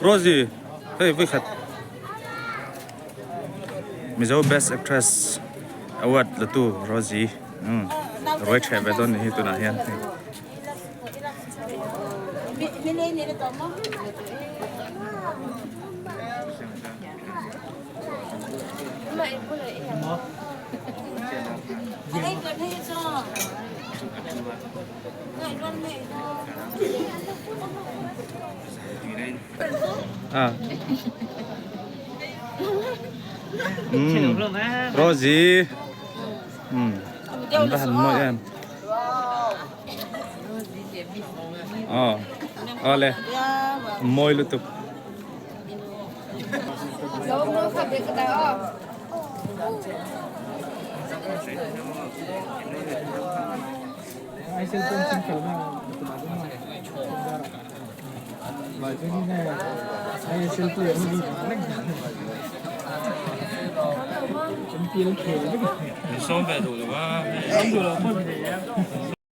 Rosie hei vawikhat Mizo best actress award la tu Rosie umm ruai ṭheh ve dawn a nih hi tunah hian hei. Rosie umm an va han mawi em aw awle mawi lutuk.